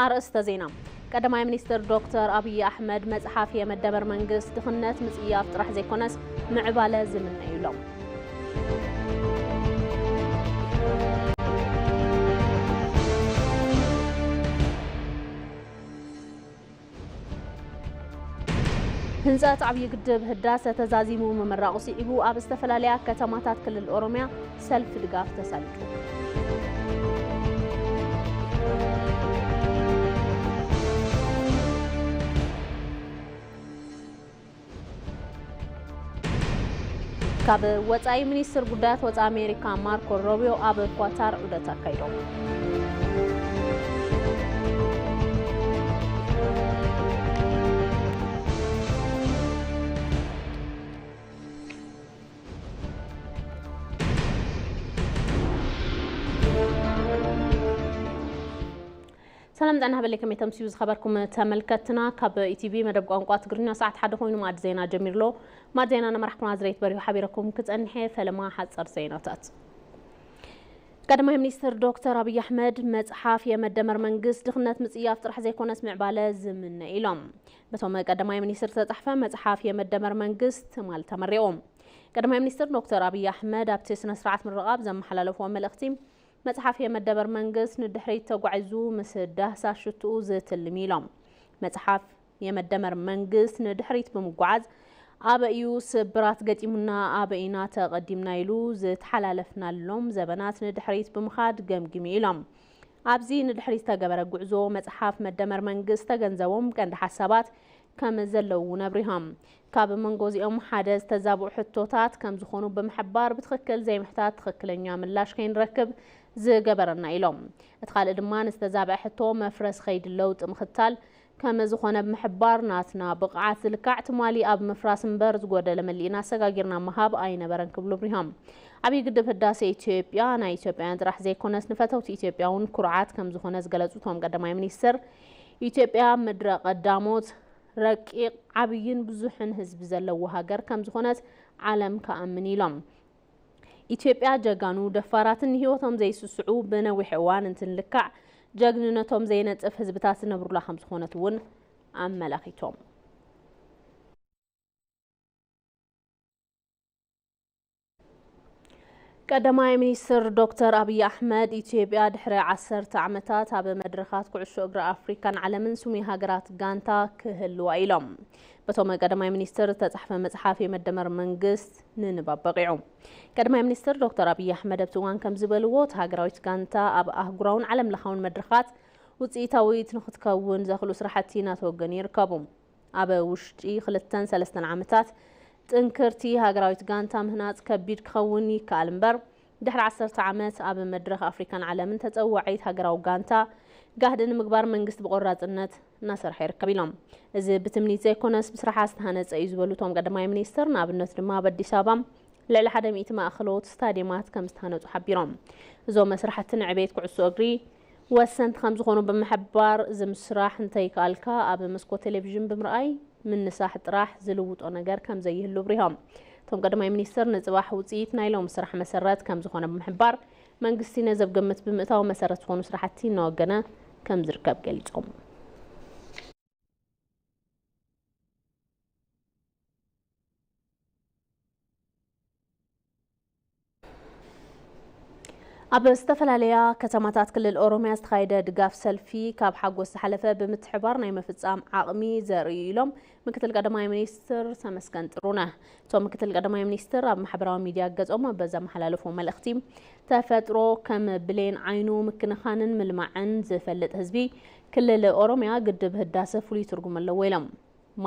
ኣርእስተ ዜና። ቀዳማይ ሚኒስትር ዶክተር ኣብይ ኣሕመድ መጽሓፍ የመደመር መንግስት ድኽነት ምጽያፍ ጥራሕ ዘይኮነስ ምዕባለ ዝምነ እዩ ኢሎም። ህንፀት ዓብዪ ግድብ ህዳሰ ተዛዚሙ ምምራቑ ስዒቡ ኣብ ዝተፈላለያ ከተማታት ክልል ኦሮሚያ ሰልፊ ድጋፍ ተሳሊጡ። ካብ ወጻኢ፣ ሚኒስትር ጉዳያት ወጻኢ ኣሜሪካ ማርኮ ሮቢዮ ኣብ ኳታር ዑደት ኣካይዶም። ሰላም ጥዕና ሃበለይ፣ ከመይ ተምስዩ ዝኸበርኩም ተመልከትና። ካብ ኢቲቪ መደብ ቋንቋ ትግርኛ ሰዓት ሓደ ኮይኑ ማዕድ ዜና ጀሚርሎ። ማዕድ ዜና ነመራሕኩም ኣዝሬት በሪሁ ሓቢረኩም ክጸንሐ ፈለማ ሓጸር ዜናታት። ቀዳማይ ሚኒስትር ዶክተር ኣብይ ኣሕመድ መጽሓፍ የመደመር መንግስት ድኽነት ምጽያፍ ጥራሕ ዘይኮነስ ምዕባለ ዝምነ ኢሎም። በቶም ቀዳማይ ሚኒስትር ዝተጻሕፈ መጽሓፍ የመደመር መንግስት ትማል ተመሪቑ። ቀዳማይ ሚኒስትር ዶክተር ኣብይ ኣሕመድ ኣብቲ ስነ ስርዓት ምርቓ ብዘመሓላለፍዎ መልእኽቲ፣ መጽሓፍ የመደመር መንግስት ንድሕሪት ተጓዒዙ ምስ ዳህሳስ ሽትኡ ዝትልም ኢሎም። መጽሓፍ የመደመር መንግስት ንድሕሪት ብምጓዓዝ ኣበይ እዩ ስብራት ገጢሙና፣ ኣበይ ኢና ተቐዲምና ኢሉ ዝተሓላለፍናሎም ዘበናት ንድሕሪት ብምኻድ ገምጊሙ ኢሎም። ኣብዚ ንድሕሪት ዝተገበረ ጉዕዞ መጽሓፍ መደመር መንግስት ዝተገንዘቦም ቀንዲ ሓሳባት ከም ዘለዉ እውን ኣብሪሆም። ካብ መንጎ እዚኦም ሓደ ዝተዛብዑ ሕቶታት ከም ዝኾኑ ብምሕባር ብትኽክል ዘይምሕታት ትኽክለኛ ምላሽ ከይንረክብ ዝገበረና ኢሎም። እቲ ካልእ ድማ ንዝተዛብዐ ሕቶ መፍረስ ከይዲ ለውጢ ምኽታል ከም ዝኾነ ብምሕባር ናትና ብቕዓት ዝልካዕ ትማሊ ኣብ ምፍራስ እምበር ዝጎደለ መሊእና ኣሰጋጊርና ምሃብ ኣይነበረን ክብሉ ኣብሪሆም። ዓብዪ ግድብ ህዳሴ ኢትዮጵያ ናይ ኢትዮጵያውያን ጥራሕ ዘይኮነስ ንፈተውቲ ኢትዮጵያ እውን ኩርዓት ከም ዝኾነ ዝገለጹ እቶም ቀዳማይ ሚኒስትር ኢትዮጵያ ምድረ ቀዳሞት ረቂቕ ዓብይን ብዙሕን ህዝቢ ዘለዎ ሃገር ከም ዝኾነት ዓለም ክኣምን ኢሎም። ኢትዮጵያ ጀጋኑ ደፋራትን ንህይወቶም ዘይስስዑ ብነዊሕ እዋን እንትንልካዕ ጀግንነቶም ዘይነጽፍ ህዝብታት ዝነብሩላ ከም ዝኾነት እውን ኣመላኺቶም። ቀዳማይ ሚኒስትር ዶክተር ኣብይ ኣሕመድ፣ ኢትዮጵያ ድሕሪ ዓሰርተ ዓመታት ኣብ መድረኻት ኩዕሾ እግሪ ኣፍሪካን ዓለምን ስሙይ ሃገራት ጋንታ ክህልዋ ኢሎም። በቶም ቀዳማይ ሚኒስትር ዝተጻሕፈ መጽሓፍ የመደመር መንግስት ንንባብ በቒዑ። ቀዳማይ ሚኒስትር ዶክተር ኣብይ ኣሕመድ ኣብቲ እዋን ከም ዝበልዎ፣ እታ ሃገራዊት ጋንታ ኣብ ኣህጉራውን ዓለም ለኻውን መድረኻት ውፅኢታዊት ንክትከውን ዘኽእሉ ስራሕቲ እናተወገኑ ይርከቡ። ኣብ ውሽጢ ክልተን ሰለስተን ዓመታት ጥንክርቲ ሃገራዊት ጋንታ ምህናፅ ከቢድ ክኸውን ይከኣል እምበር፣ ድሕሪ ዓሰርተ ዓመት ኣብ መድረኽ ኣፍሪካን ዓለምን ተፀዋዒት ሃገራዊ ጋንታ ጋህዲ ንምግባር መንግስቲ ብቆራፅነት እናሰርሐ ይርከብ ኢሎም። እዚ ብትምኒት ዘይኮነስ ብስራሓ ዝተሃነፀ እዩ ዝበሉ እቶም ቀዳማይ ሚኒስትር፣ ንኣብነት ድማ ኣብ ኣዲስ ኣበባ ልዕሊ ሓደ ሚእቲ ማእኸሎት ስታዲየማት ከም ዝተሃነፁ ሓቢሮም። እዞም መስራሕቲ ንዕቤት ኩዕሶ እግሪ ወሰንቲ ከም ዝኾኑ ብምሕባር፣ እዚ ምስራሕ እንተይከኣልካ ኣብ መስኮት ቴሌቪዥን ብምርኣይ ምንሳሕ ጥራሕ ዝልውጦ ነገር ከም ዘይህሉ ኣብሪሆም። እቶም ቀዳማይ ሚኒስትር ንፅባሕ ውፅኢት ናይ ሎሚ ስራሕ መሰረት ከም ዝኾነ ብምሕባር፣ መንግስቲ ነዚ ኣብ ግምት ብምእታው መሰረት ዝኾኑ ስራሕቲ እናወገነ ከም ዝርከብ ገሊፆም። ኣብ ዝተፈላለያ ከተማታት ክልል ኦሮሚያ ዝተኻየደ ድጋፍ ሰልፊ ካብ ሓጎስ ዝሓለፈ ብምትሕባር ናይ ምፍጻም ዓቕሚ ዘርኢ እዩ ኢሎም ምክትል ቀዳማይ ሚኒስትር ተመስገን ጥሩነህ። እቶም ምክትል ቀዳማይ ሚኒስትር ኣብ ማሕበራዊ ሚዲያ ገጾም ኣብ ዘመሓላለፍዎ መልእኽቲ፣ ተፈጥሮ ከም ብሌን ዓይኑ ምክንኻንን ምልማዕን ዝፈልጥ ህዝቢ ክልል ኦሮሚያ ግድብ ህዳሰ ፍሉይ ትርጉም ኣለዎ ኢሎም።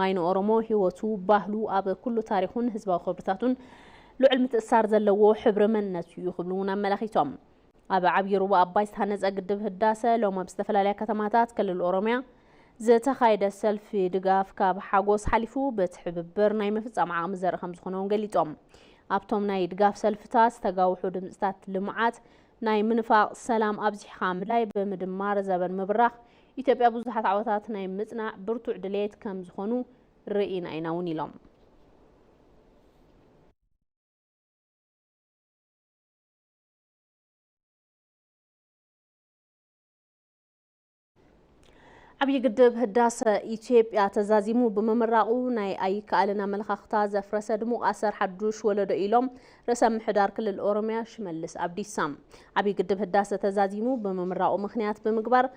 ማይ ንኦሮሞ ህይወቱ፣ ባህሉ፣ ኣብ ኩሉ ታሪኹን ህዝባዊ ክብርታቱን ልዑል ምትእስሳር ዘለዎ ሕብሪ መንነቱ እዩ ክብሉ እውን ኣመላኺቶም። ኣብ ዓብዪ ሩባ ኣባይ ዝተሃነፀ ግድብ ህዳሰ ሎም ኣብ ዝተፈላለያ ከተማታት ክልል ኦሮሚያ ዝተኻየደ ሰልፊ ድጋፍ ካብ ሓጎስ ሓሊፉ ብትሕብብር ናይ ምፍፃም ዓቕሚ ዘርኢ ከም ዝኾነ እውን ገሊፆም። ኣብቶም ናይ ድጋፍ ሰልፍታት ዝተጋውሑ ድምፅታት ልምዓት ናይ ምንፋቕ ሰላም ኣብዚሕኻ ምድላይ ብምድማር ዘበን ምብራኽ ኢትዮጵያ ብዙሓት ዓወታት ናይ ምጽናዕ ብርቱዕ ድሌት ከም ዝኾኑ ርኢና ኢና እውን ኢሎም። ዓብዪ ግድብ ህዳሰ ኢትዮጵያ ተዛዚሙ ብምምራቑ ናይ ኣይከኣልን ኣመለኻኽታ ዘፍረሰ ድሙቕ ኣሰር ሓዱሽ ወለዶ ኢሎም ርእሰ ምሕዳር ክልል ኦሮሚያ ሽመልስ ኣብዲሳ። ዓብዪ ግድብ ህዳሰ ተዛዚሙ ብምምራቑ ምኽንያት ብምግባር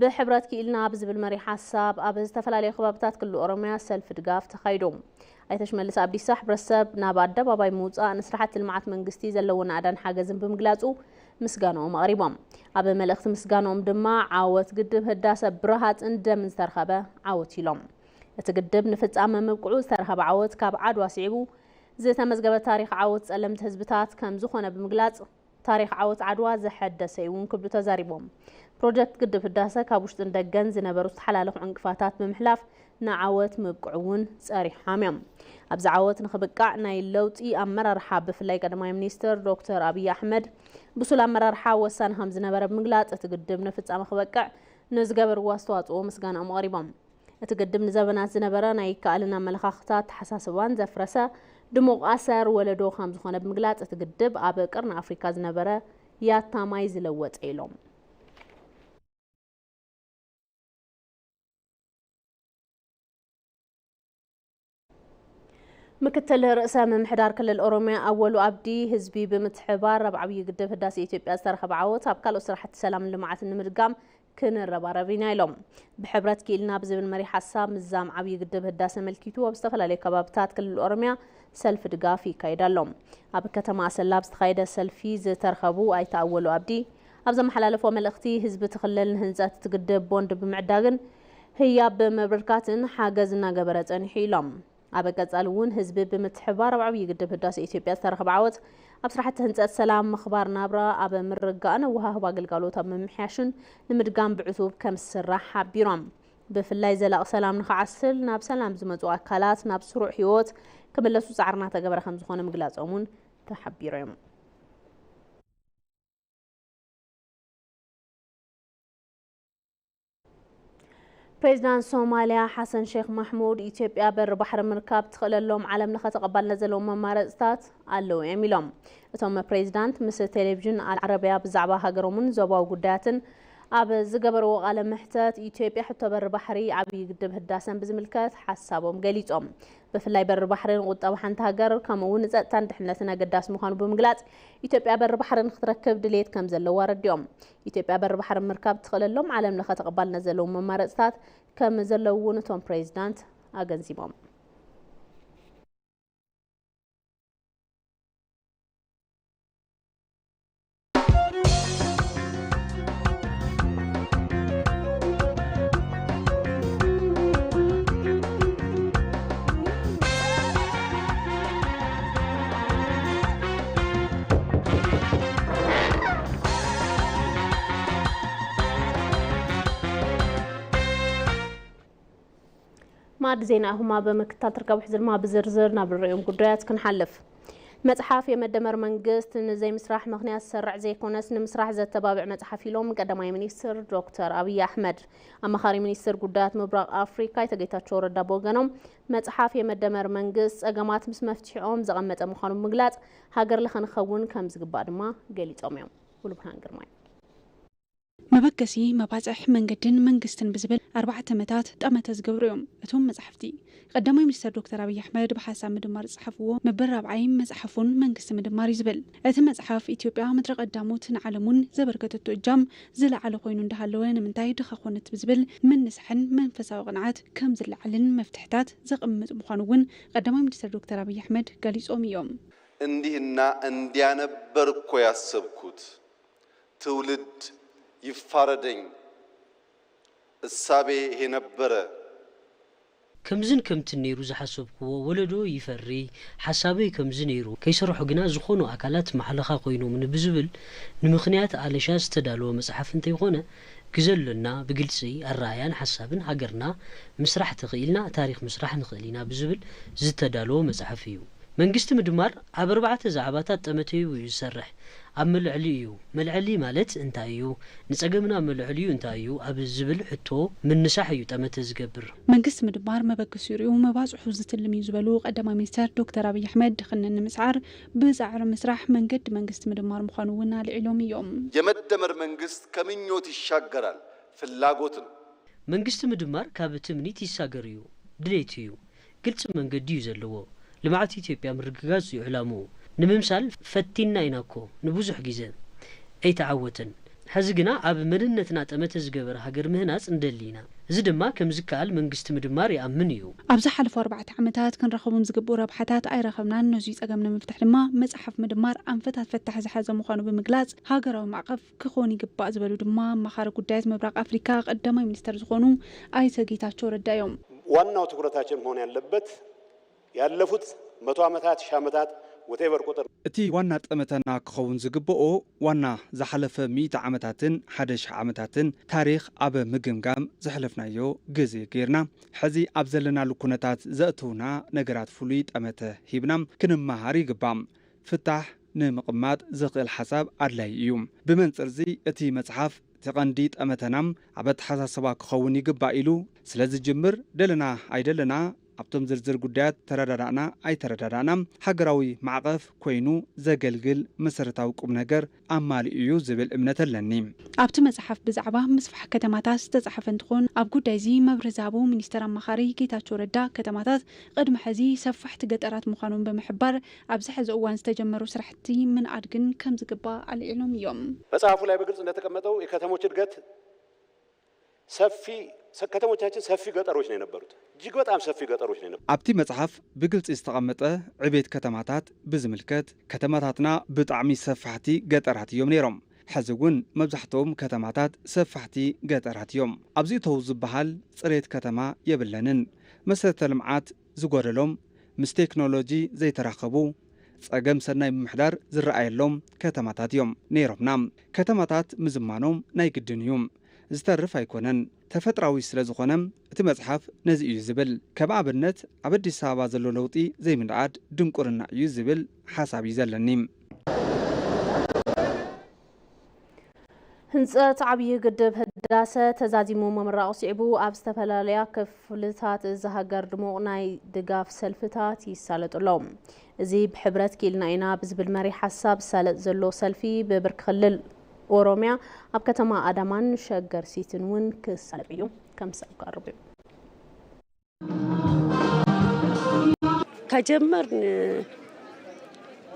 ብሕብረት ክኢልና ብዝብል መሪ ሓሳብ ኣብ ዝተፈላለዩ ከባብታት ክልል ኦሮሚያ ሰልፊ ድጋፍ ተኻይዱ። ኣይተ ሽመልስ ኣብዲሳ ሕብረተሰብ ናብ ኣደባባይ ምውፃእ ንስራሕቲ ልምዓት መንግስቲ ዘለዎ ናእዳን ሓገዝን ብምግላፁ ምስጋናኦም ኣቕሪቦም። ኣብ መልእኽቲ ምስጋናኦም ድማ ዓወት ግድብ ህዳሰ ብረሃፅን ደምን ዝተረኸበ ዓወት ኢሎም። እቲ ግድብ ንፍፃመ ምብቅዑ ዝተረኸበ ዓወት ካብ ዓድዋ ስዒቡ ዝተመዝገበ ታሪኽ ዓወት ፀለምቲ ህዝብታት ከም ዝኾነ ብምግላፅ ታሪኽ ዓወት ዓድዋ ዘሐደሰ እዩ እውን ክብሉ ተዛሪቦም። ፕሮጀክት ግድብ ህዳሰ ካብ ውሽጥን ደገን ዝነበሩ ዝተሓላለኹ ዕንቅፋታት ብምሕላፍ ንዓወት ምብቅዑ እውን ፀሪሖም እዮም። ኣብዚ ዓወት ንኽብቃዕ ናይ ለውጢ ኣመራርሓ ብፍላይ ቀዳማይ ሚኒስትር ዶክተር ኣብይ ኣሕመድ ብሱል ኣመራርሓ ወሳኒ ከም ዝነበረ ብምግላፅ እቲ ግድብ ንፍፃመ ክበቅዕ ንዝገበርዎ ኣስተዋፅኦ ምስጋናኦም ኣቕሪቦም። እቲ ግድብ ንዘበናት ዝነበረ ናይ ይከኣልን ኣመለኻኽታ ኣተሓሳስባን ዘፍረሰ ድሙቕ ኣሰር ወለዶ ከም ዝኾነ ብምግላፅ እቲ ግድብ ኣብ ቅርኒ ኣፍሪካ ዝነበረ ያታ ማይ ዝለወጠ ኢሎም። ምክትል ርእሰ ምምሕዳር ክልል ኦሮሚያ ኣወሉ ኣብዲ ህዝቢ ብምትሕባር ኣብ ዓብዪ ግድብ ህዳሴ ኢትዮጵያ ዝተረኸበ ዓወት ኣብ ካልኦት ስራሕቲ ሰላምን ልምዓትን ንምድጋም ክንረባረብ ኢና ኢሎም። ብሕብረት ክኢልና ብዝብል መሪ ሓሳብ ምዛም ዓብዪ ግድብ ህዳሰ ኣመልኪቱ ኣብ ዝተፈላለዩ ከባብታት ክልል ኦሮሚያ ሰልፊ ድጋፍ ይካየድ ኣሎ። ኣብ ከተማ ኣሰላ ኣብ ዝተኻየደ ሰልፊ ዝተረኸቡ ኣይተ ኣወሉ ኣብዲ ኣብ ዘመሓላለፎ መልእኽቲ ህዝቢ እቲ ክልል ንህንፀት እቲ ግድብ ቦንድ ብምዕዳግን ህያብ ብምብርካትን ሓገዝ እናገበረ ፀኒሑ ኢሎም። ኣብ ቀጻሊ እውን ህዝቢ ብምትሕባር ኣብ ዓብዪ ግድብ ህዳሴ ኢትዮጵያ ዝተረኸበ ዓወት ኣብ ስራሕቲ ህንፀት ሰላም፣ ምኽባር ናብራ፣ ኣብ ምርግጋእን ኣወሃህባ ኣገልጋሎት ኣብ ምምሕያሽን ንምድጋም ብዕቱብ ከም ዝስራሕ ሓቢሮም። ብፍላይ ዘላቒ ሰላም ንኽዓስል ናብ ሰላም ዝመፁ ኣካላት ናብ ስሩዕ ህይወት ክምለሱ ፃዕሪ እናተገበረ ከም ዝኾነ ምግላፆም እውን ተሓቢሩ እዮም። ፕሬዚዳንት ሶማልያ ሓሰን ሼክ ማሕሙድ ኢትዮጵያ በሪ ባሕሪ ምርካብ ትኽእለሎም ዓለም ለኸ ተቐባልነት ዘለዎም መማረፅታት ኣለዉ እዮም ኢሎም። እቶም ፕሬዚዳንት ምስ ቴሌቪዥን ኣልዓረቢያ ብዛዕባ ሃገሮምን ዞባዊ ጉዳያትን ኣብ ዝገበርዎ ቃለ መሕተት ኢትዮጵያ ሕቶ በሪ ባሕሪ ዓብዪ ግድብ ህዳሰን ብዝምልከት ሓሳቦም ገሊፆም። ብፍላይ በሪ ባሕሪ ንቁጠባ ሓንቲ ሃገር ከምኡ እውን ንፀጥታን ድሕነትን ኣገዳሲ ምዃኑ ብምግላፅ ኢትዮጵያ በሪ ባሕሪ ንክትረክብ ድሌት ከም ዘለዋ ኣረዲኦም። ኢትዮጵያ በሪ ባሕሪ ምርካብ ትኽእለሎም ዓለም ለኸ ተቐባልነት ዘለዎም መማረፅታት ከም ዘለዉ እውን እቶም ፕሬዚዳንት ኣገንዚቦም። ማዕዲ ዜና ኣሁማ ብምክታል ትርከቡ። ሕዚ ድማ ብዝርዝር ናብ ንሪኦም ጉዳያት ክንሓልፍ። መጽሓፍ የመደመር መንግስት ንዘይምስራሕ ምኽንያት ዝሰርዕ ዘይኮነስ ንምስራሕ ዘተባብዕ መጽሓፍ ኢሎም ቀዳማይ ሚኒስትር ዶክተር ኣብይ ኣሕመድ። ኣማኻሪ ሚኒስትር ጉዳያት ምብራቕ ኣፍሪካ ኣይተ ጌታቸው ረዳ ብወገኖም መጽሓፍ የመደመር መንግስት ጸገማት ምስ መፍትሒኦም ዘቐመጠ ምዃኑ ብምግላጽ ሃገር ለኸ ንኸውን ከም ዝግባእ ድማ ገሊጾም እዮም። ሙሉብርሃን ግርማይ። መበገሲ መባፅሕ መንገድን መንግስትን ብዝብል ኣርባዕተ መታት ጠመተ ዝገብሩ እዮም እቶም መጻሕፍቲ። ቀዳማይ ሚኒስትር ዶክተር ኣብይ ኣሕመድ ብሓሳብ ምድማር ዝጸሓፍዎ መበል ራብዓይ መጽሓፉን መንግስቲ ምድማር እዩ ዝብል። እቲ መጽሓፍ ኢትዮጵያ ምድረ ቀዳሞት ንዓለም እውን ዘበርከተቶ እጃም ዝለዓለ ኮይኑ እንዳሃለወ ንምንታይ ድኻ ኮነት ብዝብል ምንስሕን መንፈሳዊ ቅንዓት ከም ዝለዓልን መፍትሕታት ዘቕምጥ ምዃኑ እውን ቀዳማይ ሚኒስትር ዶክተር ኣብይ ኣሕመድ ገሊጾም እዮም። እንዲህና እንዲያ ነበር እኮ ያሰብኩት፣ ትውልድ ይፋረደኝ እሳቤ ይሄ ነበረ። ከምዝን ከምትን ነይሩ ዝሓሰብክዎ፣ ወለዶ ይፈሪ፣ ሓሳበይ ከምዚ ነይሩ፣ ከይሰርሖ ግና ዝኾኑ ኣካላት ማሕለኻ ኮይኖምኒ ብዝብል ንምኽንያት ኣለሻ ዝተዳለወ መፅሓፍ እንተይኾነ፣ ግዘ ኣሎና ብግልፂ ኣረኣእያን ሓሳብን ሃገርና ምስራሕ ተኽኢልና ታሪኽ ምስራሕ ንኽእል ኢና ብዝብል ዝተዳለወ መፅሓፍ እዩ። መንግስቲ ምድማር ኣብ ኣርባዕተ ዛዕባታት ጠመተ ሂቡ እዩ ዝሰርሕ። ኣብ መልዐሊ እዩ። መልዐሊ ማለት እንታይ እዩ? ንፀገምና መልዐሊኡ እንታይ እዩ? ኣብ ዝብል ሕቶ ምንሳሕ እዩ ጠመተ ዝገብር። መንግስቲ ምድማር መበገሲኡ ሪኡ መባፅሑ ዝትልም እዩ ዝበሉ ቀዳማይ ሚኒስተር ዶክተር ኣብይ ኣሕመድ ድኽነት ንምስዓር ብፃዕሪ ምስራሕ መንገዲ መንግስቲ ምድማር ምዃኑ እውን ኣልዒሎም እዮም። የመደመር መንግስት ከምኞት ይሻገራል፣ ፍላጎት ነው። መንግስቲ ምድማር ካብ ትምኒት ይሳገር እዩ፣ ድሌት እዩ። ግልፂ መንገዲ እዩ ዘለዎ። ልምዓት ኢትዮጵያ ምርግጋፅ እዩ ዕላምኡ። ንምምሳል ፈቲንና ኢና እኮ ንብዙሕ ግዘ። ኣይተዓወተን። ሕዚ ግና ኣብ መንነትና ጠመተ ዝገበረ ሃገር ምህናፅ ንደሊ ኢና። እዚ ድማ ከም ዝከኣል መንግስቲ ምድማር ይኣምን እዩ። ኣብ ዝሓለፉ ኣርባዕተ ዓመታት ክንረኸቦም ዝግብኡ ረብሓታት ኣይረኸብናን። ነዙይ ፀገም ንምፍታሕ ድማ መፅሓፍ ምድማር ኣንፈታት ፈታሒ ዝሓዘ ምዃኑ ብምግላፅ ሃገራዊ ማዕቐፍ ክኾን ይግባእ ዝበሉ ድማ ኣማኻሪ ጉዳያት ምብራቕ ኣፍሪካ ቀዳማይ ሚኒስተር ዝኾኑ ኣይተ ጌታቸው ረዳ እዮም። ዋናው ትኩረታችን መሆን ያለበት ያለፉት መቶ ዓመታት፣ ሺህ ዓመታት፣ ወቴቨር ቁጥር እቲ ዋና ጠመተና ክኸውን ዝግብኦ ዋና ዝሓለፈ ሚእቲ ዓመታትን ሓደ ሺሕ ዓመታትን ታሪኽ ኣብ ምግምጋም ዘሕለፍናዮ ግዜ ጌርና ሕዚ ኣብ ዘለናሉ ኩነታት ዘእትውና ነገራት ፍሉይ ጠመተ ሂብና ክንመሃር ይግባእ። ፍታሕ ንምቕማጥ ዘኽእል ሓሳብ ኣድላዪ እዩ። ብመንፅርዚ እቲ መፅሓፍ እቲ ቀንዲ ጠመተና ኣብ ኣተሓሳስባ ክኸውን ይግባእ ኢሉ ስለ ዝጅምር ደለና ኣይደለና ኣብቶም ዝርዝር ጉዳያት ተረዳዳእና ኣይተረዳዳእና ሃገራዊ ማዕቐፍ ኮይኑ ዘገልግል መሰረታዊ ቁም ነገር ኣማሊኡ እዩ ዝብል እምነት ኣለኒ። ኣብቲ መፅሓፍ ብዛዕባ ምስፋሕ ከተማታት ዝተፃሓፈ እንትኾን ኣብ ጉዳይ እዚ መብርሂ ዝሃቡ ሚኒስተር ኣማኻሪ ጌታቸው ረዳ ከተማታት ቅድሚ ሕዚ ሰፋሕቲ ገጠራት ምዃኖም ብምሕባር ኣብዚ ሕዚ እዋን ዝተጀመሩ ስራሕቲ ምንኣድ ግን ከምዝግባእ ኣልዒሎም እዮም። መጽሐፉ ላይ በግልጽ እንደተቀመጠው የከተሞች እድገት ሰፊ ከተሞቻችን ሰፊ ገጠሮች ነው የነበሩት። እጅግ በጣም ሰፊ ገጠሮች ነው የነበሩት። ኣብቲ መጽሓፍ ብግልጺ ዝተቐመጠ ዕቤት ከተማታት ብዝምልከት ከተማታትና ብጣዕሚ ሰፋሕቲ ገጠራት እዮም ነይሮም። ሕዚ እውን መብዛሕትኦም ከተማታት ሰፋሕቲ ገጠራት እዮም። ኣብዚእተው ዝበሃል ጽሬት ከተማ የብለንን። መሰረተ ልምዓት ዝጎደሎም፣ ምስ ቴክኖሎጂ ዘይተራኸቡ፣ ጸገም ሰናይ ምምሕዳር ዝረኣየሎም ከተማታት እዮም ነይሮምና። ከተማታት ምዝማኖም ናይ ግድን እዩ። ዝተርፍ ኣይኮነን። ተፈጥራዊ ስለ ዝኾነ እቲ መጽሓፍ ነዚ እዩ ዝብል። ከም ኣብነት ኣብ ኣዲስ ኣበባ ዘሎ ለውጢ ዘይምንኣድ ድንቁርና እዩ ዝብል ሓሳብ እዩ ዘለኒ። ህንፀት ዓብዪ ግድብ ህዳሰ ተዛዚሙ ምምራቑ ስዒቡ ኣብ ዝተፈላለያ ክፍልታት እዛ ሃገር ድሙቕ ናይ ድጋፍ ሰልፍታት ይሳለጡ ኣለዉ። እዚ ብሕብረት ክኢልና ኢና ብዝብል መሪሕ ሓሳብ ዝሳለጥ ዘሎ ሰልፊ ብብርኪ ክልል ኦሮሚያ ኣብ ከተማ ኣዳማን ሸገር ሲቲን እውን ክሳለጥ እዩ። ከም ሰልፊ ቀርቡ እዩ። ከጀመርን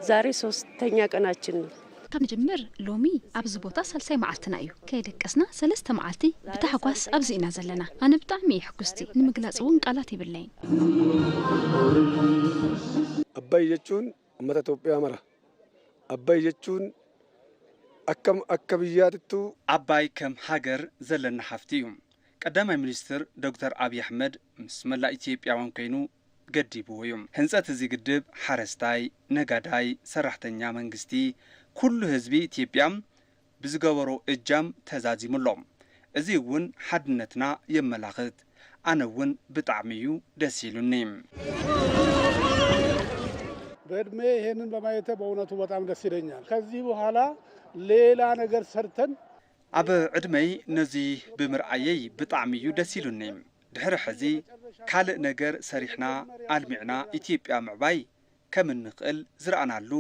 ዛሬ ሶስተኛ ቀናችን ነው። ካብ ንጅምር ሎሚ ኣብዚ ቦታ ሳልሳይ መዓልትና እዩ። ከይደቀስና ሰለስተ መዓልቲ ብታሕጓስ ኣብዚ ኢና ዘለና። ኣነ ብጣዕሚ እየ ሕጉስቲ፣ ንምግላፅ እውን ቃላት የብለይን። Abbaay jechuun uummata Itoophiyaa mara. Abbaay jechuun akkam akka biyyaatittuu. Abbaay ከም ሃገር ዘለና ሃፍቲ እዩ። ቀዳማይ ሚኒስትር ዶክተር ኣብይ ኣሕመድ ምስ መላእ ኢትዮጵያውያን ኮይኑ ገዲብዎ እዩ። ህንፀት እዚ ግድብ ሓረስታይ፣ ነጋዳይ፣ ሰራሕተኛ መንግስቲ፣ ኩሉ ህዝቢ ኢትዮጵያ ብዝገበሮ እጃም ተዛዚሙ ኣሎ። እዚ እውን ሓድነትና የመላኽት። ኣነ እውን ብጣዕሚ እዩ ደስ ኢሉኒ። በእድሜ ይሄንን በማየቴ በእውነቱ በጣም ደስ ይለኛል። ከዚህ በኋላ ሌላ ነገር ሰርተን ኣብ ዕድመይ ነዚ ብምርኣየይ ብጣዕሚ እዩ ደስ ኢሉኒ። ድሕሪ ሕዚ ካልእ ነገር ሰሪሕና ኣልሚዕና ኢትዮጵያ ምዕባይ ከም እንኽእል ዝረኣናሉ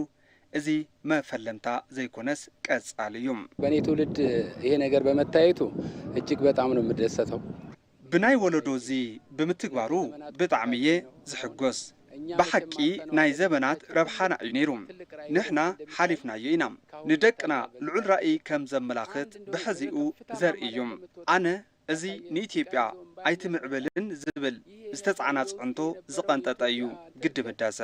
እዚ መፈለምታ ዘይኮነስ ቀጻሊ እዩ። በእኔ ትውልድ ይሄ ነገር በመታየቱ እጅግ በጣም ነው የምደሰተው። ብናይ ወለዶ እዚ ብምትግባሩ ብጣዕሚ እየ ዝሕጎስ። ብሓቂ ናይ ዘበናት ረብሓና እዩ ነይሩ። ንሕና ሓሊፍናዮ ኢና። ንደቅና ልዑል ራእይ ከም ዘመላኽት ብሕዚኡ ዘርኢ እዩ። ኣነ እዚ ንኢትዮጵያ ኣይትምዕብልን ዝብል ዝተጻዕና ጽዕንቶ ዝቐንጠጠ እዩ ግድብ ህዳሰ።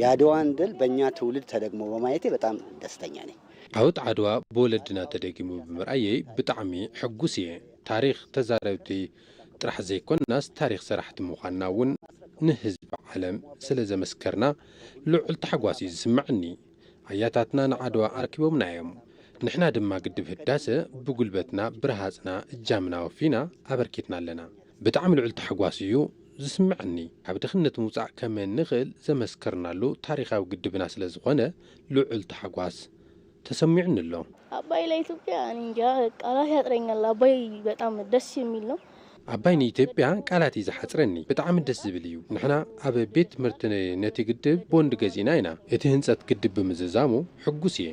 የአድዋን ድል በእኛ ትውልድ ተደግሞ በማየቴ በጣም ደስተኛ ነኝ። ዓወት ዓድዋ ብወለድና ተደጊሙ ብምርኣየይ ብጣዕሚ ሕጉስ እየ። ታሪኽ ተዛረብቲ ጥራሕ ዘይኮንናስ ታሪኽ ሰራሕቲ ምዃንና እውን ንህዝቢ ዓለም ስለ ዘመስከርና ልዑል ታሕጓስ እዩ ዝስምዐኒ። ኣያታትና ንዓድዋ ኣርኪቦምና እዮም። ንሕና ድማ ግድብ ህዳሰ ብጉልበትና ብረሃፅና እጃምና ኣወፊና ኣበርኪትና ኣለና። ብጣዕሚ ልዑል ታሕጓስ እዩ ዝስምዐኒ። ካብ ድኽነት ምውፃእ ከም እንኽእል ዘመስከርናሉ ታሪኻዊ ግድብና ስለ ዝኾነ ልዑል ታሕጓስ ተሰሚዑኒ ኣሎ። አባይ ለኢትዮጵያ እኔ እንጃ ቃላት ያጥረኛል። አባይ በጣም ደስ የሚል ነው። አባይ ንኢትዮጵያ ቃላት እዩ ዝሓፅረኒ። ብጣዕሚ ደስ ዝብል እዩ። ንሕና ኣብ ቤት ትምህርቲ ነቲ ግድብ ቦንድ ገዚእና ኢና። እቲ ህንፀት ግድብ ብምዝዛሙ ሕጉስ እየ።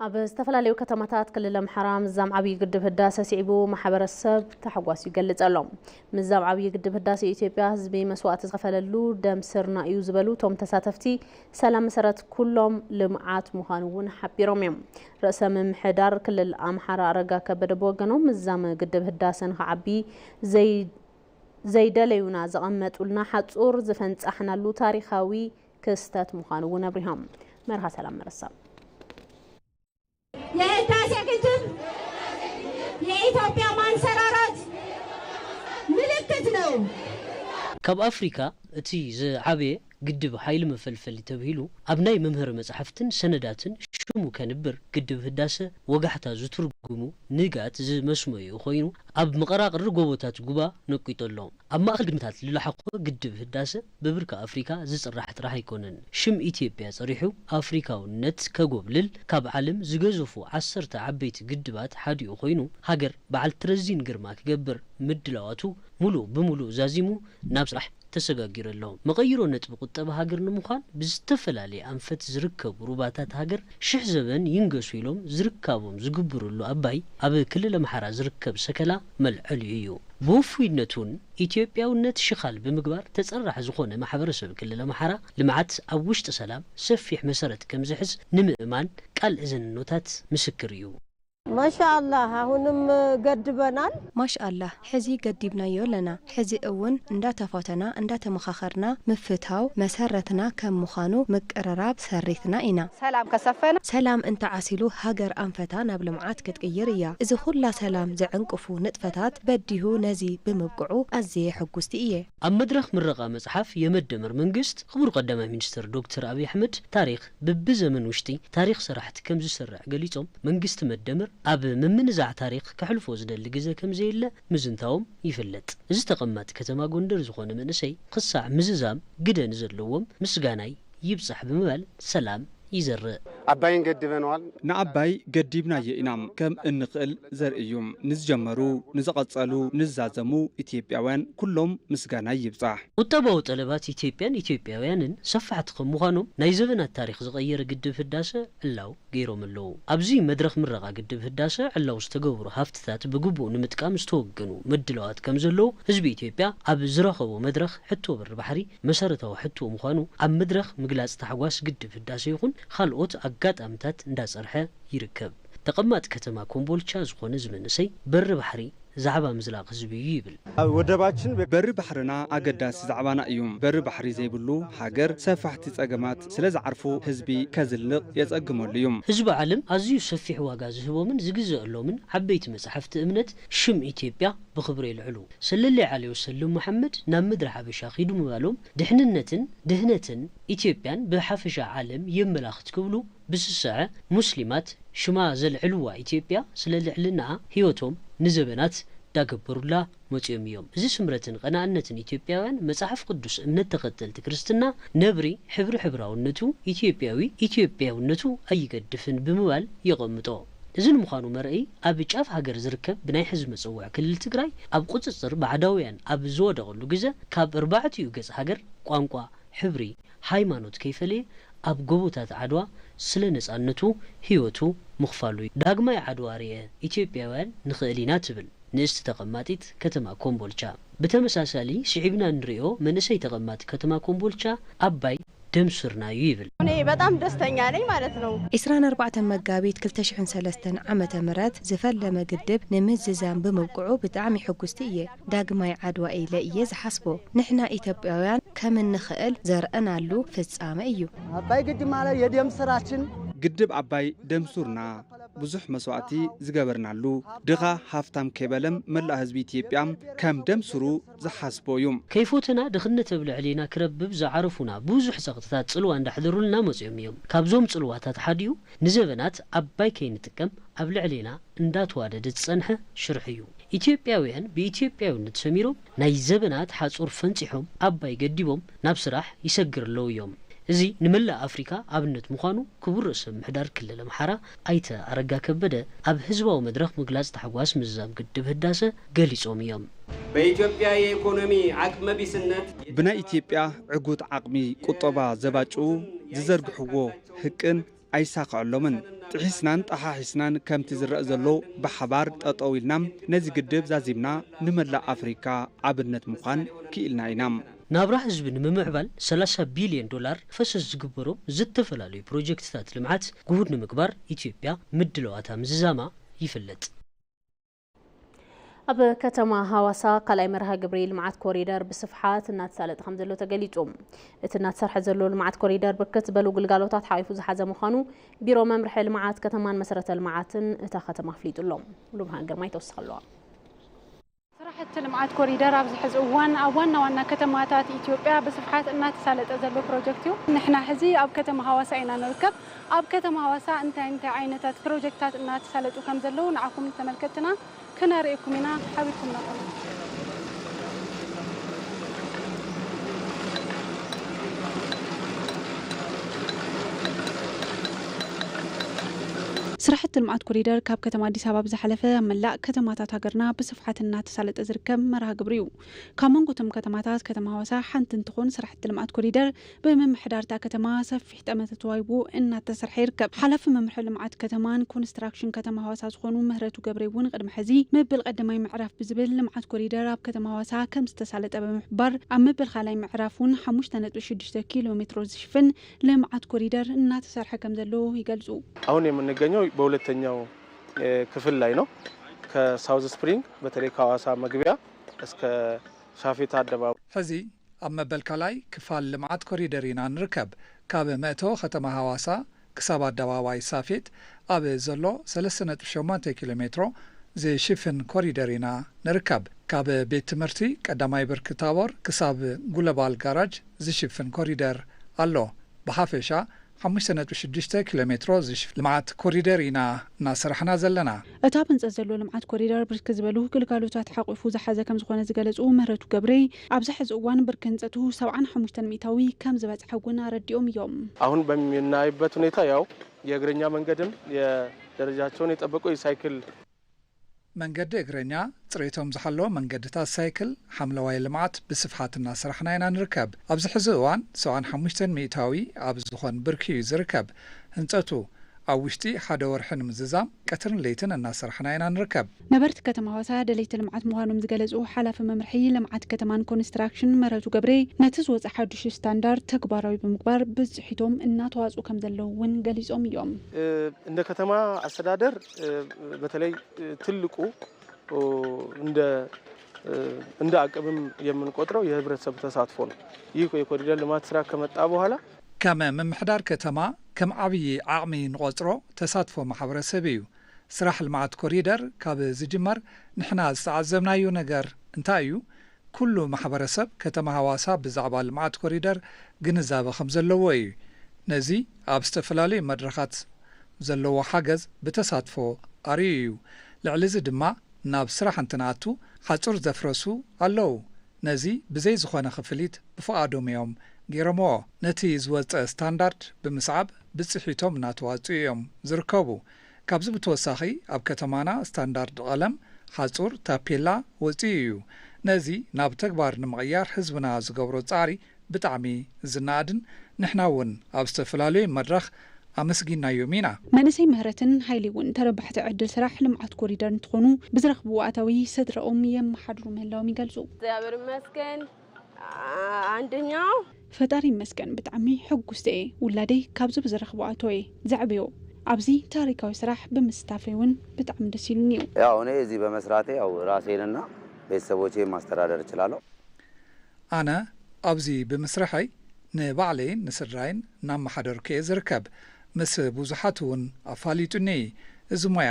ኣብ ዝተፈላለዩ ከተማታት ክልል ኣምሓራ ምዛም ዓብዪ ግድብ ህዳሰ ስዒቡ ማሕበረሰብ ታሕጓስ ይገልጽ ኣሎ። ምዛም ዓብዪ ግድብ ህዳሰ ኢትዮጵያ ህዝቢ መስዋእቲ ዝኸፈለሉ ደም ስርና እዩ ዝበሉ እቶም ተሳተፍቲ፣ ሰላም መሰረት ኩሎም ልምዓት ምዃኑ እውን ሓቢሮም እዮም። ርእሰ ምምሕዳር ክልል ኣምሓራ ኣረጋ ከበደ ብወገኖም ምዛም ግድብ ህዳሰ ንኽዓቢ ዘይ ዘይደለዩና ዘቐመጡልና ሓጹር ዝፈንጻሕናሉ ታሪኻዊ ክስተት ምዃኑ እውን ኣብሪሆም። መርሃ ሰላም መረሳ። የህዳሴ ግድብ የኢትዮጵያ ማንሰራራት ምልክት ነው። ካብ ኣፍሪካ እቲ ዝዓበየ ግድብ ሓይሊ መፈልፈሊ ተብሂሉ ኣብ ናይ መምሃሪ መጻሕፍትን ሰነዳትን ሽሙ ከንብር ግድብ ህዳሰ ወጋሕታ ዝትርጉሙ ንጋት ዝመስመዩ ኮይኑ ኣብ መቐራቕሪ ጎቦታት ጉባ ነቂጡ ኣሎ። ኣብ ማእኸል ግድምታት ልላሓኾ ግድብ ህዳሰ ብብርኪ ኣፍሪካ ዝፅራሕ ጥራሕ ኣይኮነን። ሽም ኢትዮጵያ ፀሪሑ ኣፍሪካውነት ከጎብልል ካብ ዓለም ዝገዘፉ ዓሰርተ ዓበይቲ ግድባት ሓዲኡ ኮይኑ ሃገር በዓልቲ ረዚን ግርማ ክገብር ምድላዋቱ ሙሉእ ብሙሉእ ዛዚሙ ናብ ስራሕ ተሰጋጊሩ ኣሎ። መቐይሮ ነጥቢ ቁጠባ ሃገር ንምዃን ብዝተፈላለየ ኣንፈት ዝርከቡ ሩባታት ሃገር ሽሕ ዘበን ይንገሱ ኢሎም ዝርካቦም ዝግብርሉ ኣባይ ኣብ ክልል ኣምሓራ ዝርከብ ሰከላ መልዐሊኡ እዩ። ብውፉይነቱን ኢትዮጵያውነት ሽኻል ብምግባር ተፀራሒ ዝኾነ ማሕበረሰብ ክልል ኣምሓራ ልምዓት ኣብ ውሽጢ ሰላም ሰፊሕ መሰረት ከምዝሕዝ ንምእማን ቃል እዘንኖታት ምስክር እዩ። ማሻአላህ አሁንም ገድበናል። ማሽኣላህ ሕዚ ገዲብናዮ ኣለና። ሕዚ እውን እንዳተፋተና እንዳተመኻኸርና ምፍታው መሰረትና ከም ምዃኑ ምቅርራብ ሰሪትና ኢና። ሰላም ከሰፈነ ሰላም እንተዓሲሉ ሃገር ኣንፈታ ናብ ልምዓት ክትቅይር እያ። እዚ ኩላ ሰላም ዘዕንቅፉ ንጥፈታት በዲሁ ነዚ ብምብቅዑ ኣዝየ ሕጉስቲ እየ። ኣብ መድረኽ ምረቓ መፅሓፍ የመደመር መንግስት ክቡር ቀዳማይ ሚኒስትር ዶክተር ኣብይ ኣሕመድ ታሪኽ ብብዘመን ውሽጢ ታሪኽ ሰራሕቲ ከምዝስርዕ ገሊፆም መንግስቲ መደመር ኣብ ምምንዛዕ ታሪኽ ከሕልፎ ዝደሊ ግዘ ከምዘየለ ምዝንታዎም ይፍለጥ። እዚ ተቐማጢ ከተማ ጎንደር ዝኾነ መንእሰይ ክሳዕ ምዝዛም ግደ ንዘለዎም ምስጋናይ ይብፃሕ ብምባል ሰላም ይዘርእ። ኣባይን ገድበንዋል። ንኣባይ ገዲብናዮ ኢና ከም እንኽእል ዘርኢ እዩ። ንዝጀመሩ፣ ንዝቐጸሉ፣ ንዝዛዘሙ ኢትዮጵያውያን ኩሎም ምስጋናይ ይብጻሕ። ቁጠባዊ ጠለባት ኢትዮጵያን ኢትዮጵያውያንን ሰፋሕቲ ከም ምዃኖም ናይ ዘበናት ታሪኽ ዝቐየረ ግድብ ህዳሰ ዕላው ገይሮም ኣለዉ። ኣብዚ መድረኽ ምረቓ ግድብ ህዳሰ ዕላው ዝተገብሩ ሃፍትታት ብግቡእ ንምጥቃም ዝተወገኑ ምድላዋት ከም ዘለዉ ህዝቢ ኢትዮጵያ ኣብ ዝረኸቦ መድረኽ ሕቶ በሪ ባሕሪ መሰረታዊ ሕቶ ምዃኑ ኣብ መድረኽ ምግላፅ ታሕጓስ ግድብ ህዳሰ ይኹን ካልኦት ኣጋጣምታት እንዳፀርሐ ይርከብ። ተቐማጢ ከተማ ኮምቦልቻ ዝኾነ እዚ መንእሰይ በሪ ባሕሪ ዛዕባ ምዝላቕ ህዝቢ እዩ ይብል። ወደባችን በሪ ባሕርና ኣገዳሲ ዛዕባና እዩ። በሪ ባሕሪ ዘይብሉ ሃገር ሰፋሕቲ ጸገማት ስለ ዝዓርፉ ህዝቢ ከዝልቕ የጸግመሉ እዩ። ህዝቢ ዓለም ኣዝዩ ሰፊሕ ዋጋ ዝህቦምን ዝግዘአሎምን ዓበይቲ መጻሕፍቲ እምነት ሽም ኢትዮጵያ ብኽብሪ የልዕሉ። ሰለለይ ዓሊ ወሰለም መሓመድ ናብ ምድሪ ሓበሻ ኺዱ ምባሎም ድሕንነትን ድህነትን ኢትዮጵያን ብሓፈሻ ዓለም የመላኽት ክብሉ ብስስዐ ሙስሊማት ሽማ ዘልዕልዋ ኢትዮጵያ ስለ ልዕልናኣ ህይወቶም ንዘበናት ዳገበሩላ መጺኦም እዮም። እዚ ስምረትን ቐናእነትን ኢትዮጵያውያን መጽሓፍ ቅዱስ እምነት ተኸተልቲ ክርስትና ነብሪ ሕብሪ ሕብራውነቱ ኢትዮጵያዊ ኢትዮጵያውነቱ ኣይገድፍን ብምባል የቐምጦ። እዚ ንምዃኑ መርኣይ ኣብ ጫፍ ሃገር ዝርከብ ብናይ ሕዚ መጸውዕ ክልል ትግራይ ኣብ ቁጽጽር ባዕዳውያን ኣብ ዝወደቐሉ ግዘ ካብ ኣርባዕቲኡ ገጽ ሃገር ቋንቋ፣ ሕብሪ፣ ሃይማኖት ከይፈለየ ኣብ ጎቦታት ዓድዋ ስለ ነጻነቱ ህይወቱ ምኽፋሉ እዩ። ዳግማይ ዓድዋ ርእየ ኢትዮጵያውያን ንኽእል ኢና ትብል ንእስቲ ተቐማጢት ከተማ ኮምቦልቻ። ብተመሳሳሊ ስዒብና ንርእዮ መንእሰይ ተቐማጢ ከተማ ኮምቦልቻ ኣባይ ደም ሱርና እዩ ይብል። እኔ በጣም ደስተኛ ነኝ ማለት ነው። ዒስራን ኣርባዕተን መጋቢት ክልተ ሽሕን ሰለስተን ዓመተ ምህረት ዝፈለመ ግድብ ንምዝዛም ብምብቅዑ ብጣዕሚ ሕጉስቲ እየ። ዳግማይ ዓድዋ ኢለ እየ ዝሓስቦ። ንሕና ኢትዮጵያውያን ከም እንኽእል ዘርእናሉ ፍጻመ እዩ። ኣባይ ግድብ ማለት የደም ስራችን ግድብ ኣባይ ደም ሱርና ብዙሕ መስዋእቲ ዝገበርናሉ ድኻ ሃፍታም ከይበለም መላእ ህዝቢ ኢትዮጵያ ከም ደም ሱሩ ዝሓስቦ እዩ። ከይፎተና ድኽነት ኣብ ልዕሌና ክረብብ ዝዓረፉና ብዙሕ ጸቕጥታት ጽልዋ እንዳሕደሩልና መጺኦም እዮም። ካብዞም ጽልዋታት ሓዲኡ ንዘበናት ኣባይ ከይንጥቀም ኣብ ልዕሌና እንዳተዋደደ ዝጸንሐ ሽርሒ እዩ። ኢትዮጵያውያን ብኢትዮጵያውነት ሰሚሮም ናይ ዘበናት ሓጹር ፈንጺሖም ኣባይ ገዲቦም ናብ ስራሕ ይሰግር ኣለዉ እዮም። እዚ ንመላእ ኣፍሪካ ኣብነት ምዃኑ ክቡር ርእሰ ምምሕዳር ክልል ኣምሓራ ኣይተ ኣረጋ ከበደ ኣብ ህዝባዊ መድረኽ ምግላጽ ታሕጓስ ምዝዛም ግድብ ህዳሰ ገሊጾም እዮም። በኢትዮጵያ የኢኮኖሚ ዓቅመ ቢስነት ብናይ ኢትዮጵያ ዕጉት ዓቕሚ ቁጠባ ዘባጭኡ ዝዘርግሕዎ ህቅን ኣይሳኽዐሎምን። ጥሒስናን ጠሓሒስናን ከምቲ ዝረእ ዘሎ ብሓባር ጠጠው ኢልና ነዚ ግድብ ዛዚምና ንመላእ ኣፍሪካ ኣብነት ምዃን ክኢልና ኢና። ናብራ ህዝቢ ንምምዕባል ሰላሳ ቢልዮን ዶላር ፈሰስ ዝግበሮም ዝተፈላለዩ ፕሮጀክትታት ልምዓት ግሁድ ንምግባር ኢትዮጵያ ምድለዋታ ምዝዛማ ይፍለጥ። ኣብ ከተማ ሃዋሳ ካልኣይ መርሃ ግብሪ ልምዓት ኮሪደር ብስፍሓት እናተሳለጠ ከም ዘሎ ተገሊጹ። እቲ እናተሰርሐ ዘሎ ልምዓት ኮሪደር ብርክት ዝበሉ ግልጋሎታት ሓቂፉ ዝሓዘ ምዃኑ ቢሮ መምርሒ ልምዓት ከተማን መሰረተ ልምዓትን እታ ከተማ ኣፍሊጡ ኣሎ። ሙሉብርሃን ግርማይ ተወስኸ ኣለዋ። ስራሕቲ ልምዓት ኮሪደር ኣብዚ ሕዚ እዋን ኣብ ዋና ዋና ከተማታት ኢትዮጵያ ብስፍሓት እናተሳለጠ ዘሎ ፕሮጀክት እዩ። ንሕና ሕዚ ኣብ ከተማ ሃዋሳ ኢና ንርከብ። ኣብ ከተማ ሃዋሳ እንታይ እንታይ ዓይነታት ፕሮጀክታት እናተሳለጡ ከም ዘለዉ ንዓኹም ተመልከትና ከነርእየኩም ኢና። ሓቢርኩምና ኮኑ። ስራሕቲ ልምዓት ኮሪደር ካብ ከተማ ኣዲስ ኣበባ ብዝሓለፈ ኣብ መላእ ከተማታት ሃገርና ብስፍሓት እናተሳለጠ ዝርከብ መርሃ ግብሪ እዩ። ካብ መንጎ እቶም ከተማታት ከተማ ሃዋሳ ሓንቲ እንትኾን፣ ስራሕቲ ልምዓት ኮሪደር ብምምሕዳር እታ ከተማ ሰፊሕ ጠመተ ተዋሂቡ እናተሰርሐ ይርከብ። ሓላፊ መምርሒ ልምዓት ከተማን ኮንስትራክሽን ከተማ ሃዋሳ ዝኾኑ ምህረቱ ገብረ እውን ቅድሚ ሕዚ መበል ቀዳማይ ምዕራፍ ብዝብል ልምዓት ኮሪደር ኣብ ከተማ ሃዋሳ ከም ዝተሳለጠ ብምሕባር፣ ኣብ መበል ካልኣይ ምዕራፍ እውን ሓሙሽተ ነጥቢ ሽዱሽተ ኪሎ ሜትሮ ዝሽፍን ልምዓት ኮሪደር እናተሰርሐ ከም ዘሎ ይገልጹ። አሁን የምንገኘው በሁለተኛው ክፍል ላይ ነው። ከሳውዝ ስፕሪንግ በተለይ ከሐዋሳ መግቢያ እስከ ሻፌት አደባባይ። ሕዚ ኣብ መበል ካልኣይ ክፋል ልምዓት ኮሪደር ኢና ንርከብ። ካብ መእተዊ ከተማ ሃዋሳ ክሳብ ኣደባባይ ሳፌት ኣብ ዘሎ ሰለስተ ነጥቢ ሸሞንተ ኪሎ ሜትሮ ዝሽፍን ኮሪደር ኢና ንርከብ። ካብ ቤት ትምህርቲ ቀዳማይ ብርኪ ታቦር ክሳብ ጉለባል ጋራጅ ዝሽፍን ኮሪደር ኣሎ። ብሓፈሻ ሓሙሽተ ነጥቢ ሽዱሽተ ኪሎ ሜትሮ ዝሽፍን ልምዓት ኮሪደር ኢና እናሰራሕና ዘለና። እቲ ኣብ ህንፀት ዘሎ ልምዓት ኮሪደር ብርክት ዝበሉ ግልጋሎታት ሓቂፉ ዝሓዘ ከም ዝኾነ ዝገለፁ ምህረቱ ገብሬ፣ ኣብዚ ሕዚ እዋን ብርኪ ህንፀቱ ሰብዓን ሓሙሽተን ሚእታዊ ከም ዝበፅሐ እውን ኣረዲኦም እዮም። አሁን በምናይበት ሁኔታ ያው የእግረኛ መንገድም የደረጃቸውን የጠበቁ የሳይክል መንገዲ እግረኛ፣ ፅሬቶም ዝሓለወ መንገድታት ሳይክል፣ ሓምለዋይ ልምዓት ብስፍሓት እናሰራሕና ኢና ንርከብ። ኣብዚ ሕዚ እዋን ሰብዓን ሓሙሽተን ሚእታዊ ኣብ ዝኾን ብርኪ እዩ ዝርከብ። ህንፀቱ ኣብ ውሽጢ ሓደ ወርሒ ንምዝዛም ቀትርን ለይትን እናሰራሕና ኢና ንርከብ። ነበርቲ ከተማ ሃዋሳ ደለይቲ ልምዓት ምዃኖም ዝገለፁ ሓላፊ መምርሒ ልምዓት ከተማን ኮንስትራክሽን ምህረቱ ገብሬ፣ ነቲ ዝወፀ ሓዱሽ ስታንዳርድ ተግባራዊ ብምግባር ብፅሒቶም እናተዋፅኡ ከም ዘለዉ እውን ገሊፆም እዮም። እንደ ከተማ አስተዳደር በተለይ ትልቁ እንደ እንደ አቅምም የምንቆጥረው የህብረተሰብ ተሳትፎ ነው። ይህ የኮሪደር ልማት ስራ ከመጣ በኋላ ከም ምምሕዳር ከተማ ከም ዓብዪ ዓቕሚ ንቆፅሮ ተሳትፎ ማሕበረሰብ እዩ። ስራሕ ልምዓት ኮሪደር ካብ ዝጅመር ንሕና ዝተዓዘብናዮ ነገር እንታይ እዩ? ኩሉ ማሕበረሰብ ከተማ ሃዋሳ ብዛዕባ ልምዓት ኮሪደር ግንዛበ ከም ዘለዎ እዩ። ነዚ ኣብ ዝተፈላለዩ መድረኻት ዘለዎ ሓገዝ ብተሳትፎ ኣርእዩ እዩ። ልዕሊ እዚ ድማ ናብ ስራሕ እንትንኣቱ ሓፁር ዘፍረሱ ኣለዉ። ነዚ ብዘይ ዝኾነ ክፍሊት ብፍቓዶም እዮም ገይሮምዎ። ነቲ ዝወፀ ስታንዳርድ ብምስዓብ ብፅሒቶም እናተዋፅኡ እዮም ዝርከቡ። ካብዚ ብተወሳኺ ኣብ ከተማና ስታንዳርድ ቀለም፣ ሓፁር፣ ታፔላ ወፂኡ እዩ። ነዚ ናብ ተግባር ንምቕያር ህዝብና ዝገብሮ ፃዕሪ ብጣዕሚ ዝነኣድን ንሕና እውን ኣብ ዝተፈላለዩ መድረኽ ኣመስጊናዮም ኢና። መንእሰይ ምህረትን ሃይሊ እውን ተረባሕቲ ዕድል ስራሕ ልምዓት ኮሪደር እንትኾኑ፣ ብዝረኽብዎ ኣታዊ ስድረኦም የመሓድሩ ምህላዎም ይገልፁ። እግዚኣብሔር ይመስገን። አንደኛው ፈጣሪ ይመስገን ብጣዕሚ ሕጉስቲ እየ። ውላደይ ካብዚ ብዝረኽቦ ኣቶ እየ ዘዕብዮ። ኣብዚ ታሪካዊ ስራሕ ብምስታፈይ እውን ብጣዕሚ ደስ ኢሉኒ እዩ። ያው እኔ እዚህ በመስራቴ ያው ራሴንና ቤተሰቦቼን ማስተዳደር እችላለሁ። ኣነ ኣብዚ ብምስርሐይ ንባዕለይን ንስድራይን እናመሓደርኩ እየ ዝርከብ። ምስ ብዙሓት እውን ኣፋሊጡኒ እዩ እዚ ሞያ።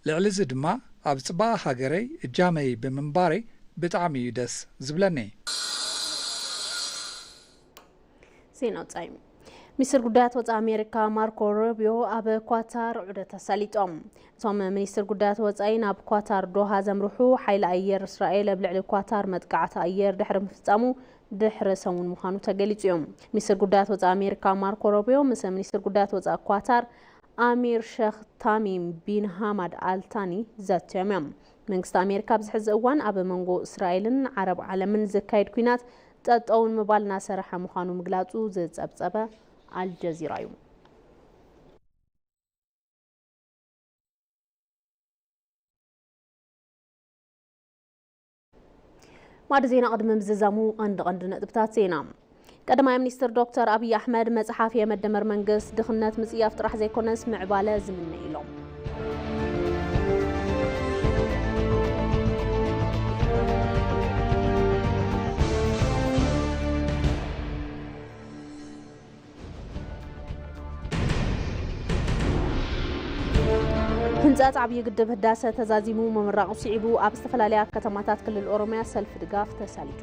ልዕሊ እዚ ድማ ኣብ ጽባቐ ሃገረይ እጃመይ ብምንባረይ ብጣዕሚ እዩ ደስ ዝብለኒ። ዜና ወጻኢ። ሚኒስትር ጉዳያት ወጻኢ ኣሜሪካ ማርኮ ሩቢዮ ኣብ ኳታር ዑደት ኣሳሊጦም። እቶም ሚኒስትር ጉዳያት ወጻኢ ናብ ኳታር ዶሃ ዘምርሑ ሓይሊ ኣየር እስራኤል ኣብ ልዕሊ ኳታር መጥቃዕቲ ኣየር ድሕሪ ምፍጻሙ ድሕሪ ሰሙን ምዃኑ ተገሊጹ እዩ። ሚኒስትር ጉዳያት ወጻኢ ኣሜሪካ ማርኮ ሩቢዮ ምስ ሚኒስትር ጉዳያት ወጻኢ ኳታር ኣሚር ሸኽ ታሚም ቢን ሃማድ ኣልታኒ ዘትዮም እዮም። መንግስቲ ኣሜሪካ ኣብዚ ሕዚ እዋን ኣብ መንጎ እስራኤልን ዓረብ ዓለምን ዝካየድ ኲናት ጠጠው ንምባል እናሰርሐ ምዃኑ ምግላጹ ዝጸብጸበ ኣልጀዚራ እዩ። ማዕዲ ዜና ቅድሚ ምዝዛሙ ቀንዲ ቀንዲ ነጥብታት ዜና። ቀዳማይ ሚኒስትር ዶክተር ኣብይ ኣሕመድ መጽሓፍ የመደመር መንግስት ድኽነት ምጽያፍ ጥራሕ ዘይኮነስ ምዕባለ ዝምነ ኢሎም። ህንፀት ዓብዪ ግድብ ህዳሰ ተዛዚሙ ምምራቑ ስዒቡ ኣብ ዝተፈላለያ ከተማታት ክልል ኦሮሚያ ሰልፊ ድጋፍ ተሳሊጡ።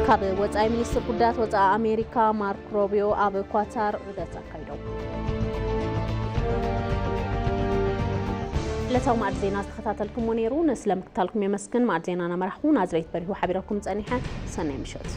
ካብ ወጻኢ ሚኒስትር ጉዳያት ወጻኢ ኣሜሪካ ማርክ ሮቢዮ ኣብ ኳታር ዑደት ኣካይዶም። ዕለታዊ ማዕድ ዜና ዝተኸታተልኩሞ ነይሩ። ነስለ ምክታልኩም የመስግን። ማዕድ ዜና ናመራሕኹ ናዝሬት በሪሁ ሓቢረኩም ጸኒሐ። ሰናይ ምሸት።